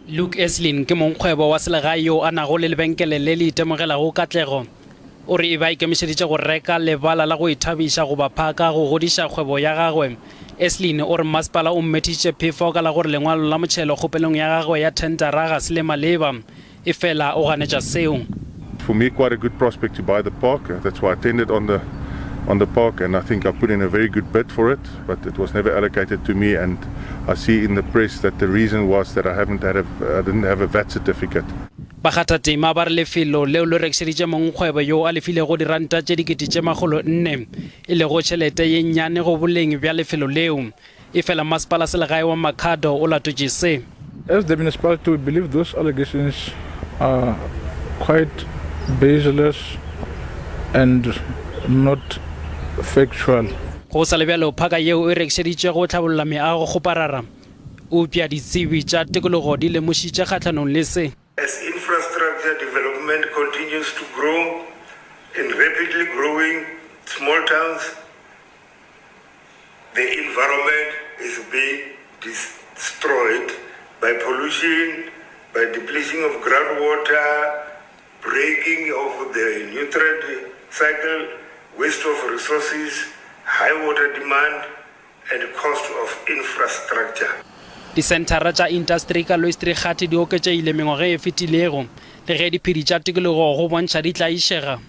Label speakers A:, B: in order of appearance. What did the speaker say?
A: Luke Eslin ke mongkgwebo wa selegae yo a nago le lebenkele le le itemogelago katlego. O re e be a ikemišeditše go reka lebala la go ithabiša goba phaka go godiša kgwebo ya gagwe. Eslin o re mmasepala o mmethišitše phefo ka la gore lengwalo la motšhelo kgopelong ya gagwe ya thentara ga se le maleba. Efela o ganetša seo.
B: For me quite a good prospect to buy the park, that's why I tendered on the on the park and I think I put in a very good bid for it, but it was never allocated to me and I see in the press that the reason was that I haven't had a, I didn't have a VAT certificate.
A: Bakgathatema ba re lefelo leo le rekišeditše mongkgwebo yo a lefilego diranta tše 400,000, e lego tšhelete ye nnyane go boleng bja lefelo leo. Efela masepala selegae wa Makhado o latotše se.
C: As the municipality we believe those allegations are quite baseless and not factual.
A: Go sa le bjalo, phaka yeo e rekišeditšwe go hlabolla meago kgoparara, eupša ditsebi tša tikologo di lemošitše kgahlanong le se.
D: As infrastructure development continues to grow in rapidly growing small towns, The environment is being destroyed by pollution, by depletion of groundwater, breaking of the nutrient cycle, waste of resources, high water demand and cost of infrastructure.
A: Disenthara tša intasteri ka Louis Trichardt di oketšegile mengwageng e fetilego, le ge diphedi tša tikologo go bontšha di tlaišega.